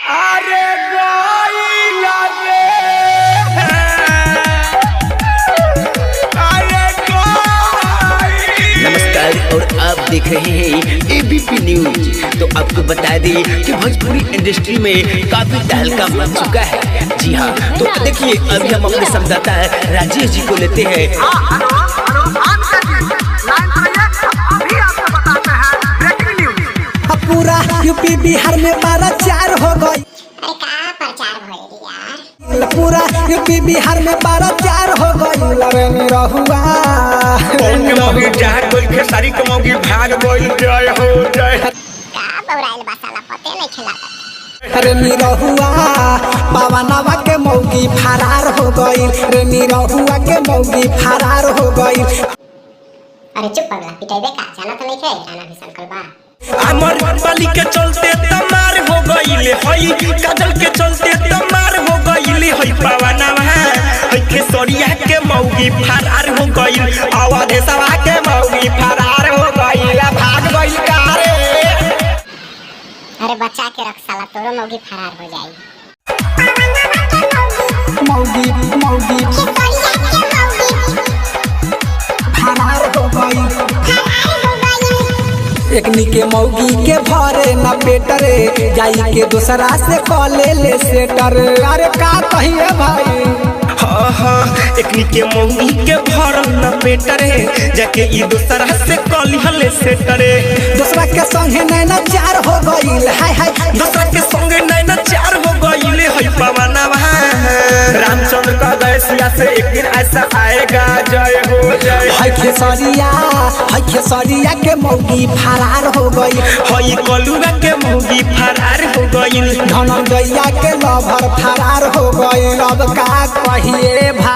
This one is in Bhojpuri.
अरे गइला रे, अरे गइला। नमस्कार, और आप देख रहे हैं एबीपी न्यूज। तो आपको बता दें कि भोजपुरी इंडस्ट्री में काफी तहलका मच चुका है। जी हाँ, तो देखिए अभी हम अपने संवाददाता राजेश जी को लेते हैं। हेलो हेलो, लाइन पर आइए, हम अभी आपको बताते हैं ब्रेकिंग न्यूज। अब पूरा यूपी बिहार में 12-4 हो गई। अरे का प्रचार भइल यार। पूरा यूपी बिहार में 12-4 हो गई। अरे निरहुआ कौन के मौगी जहाँ गोल खेसारी के मौगी भाग गोल। जय हो जय। का बौराइल बा साला, पते नहीं खेला। अरे निरहुआ पवनवा के मौगी फरार हो गई। रे निरहुआ के मौगी फरार हो गई। अरे चुप पगला, पिटाइबे का जाना तो नहीं खे, राना भी संकल बा। अमर बाली के चलते तमार हो गइले हई, काजल के चलते तमार हो गइले हई, पवनवा हई खेसरिया के मौगी फरार हो गइल, अवधेशवा के मौगी फरार हो गइल, भाग गइल कारे। अरे बचा के रख साला, तोरो मौगी फरार हो जाई। मौगी मौगी फरार हो गई। एकनी के मौगी के भरे न पेट रे, जाई के दूसरा से कॉले ले सेटर। अरे का कहिए भाई। हाँ हाँ, एकनी के मौगी के भरल न पेट रे, जाके ई दूसरा से कलिहले से टरे। दूसरा के संगे नैना चार हो गई। हाय हाय, दूसरा के संगे नैना चार हो गइले हई पवनवा। रामचंद्र का गैसिया से एक दिन ऐसा आएगा। जय हो जय। हाय खेसरिया, हाय खेसरिया के मौगी फरार हो गई। हई कलुआ के मौगी फरार हो गइल। धनंजया के लभर फरार हो गई। अब का कहिए भाई।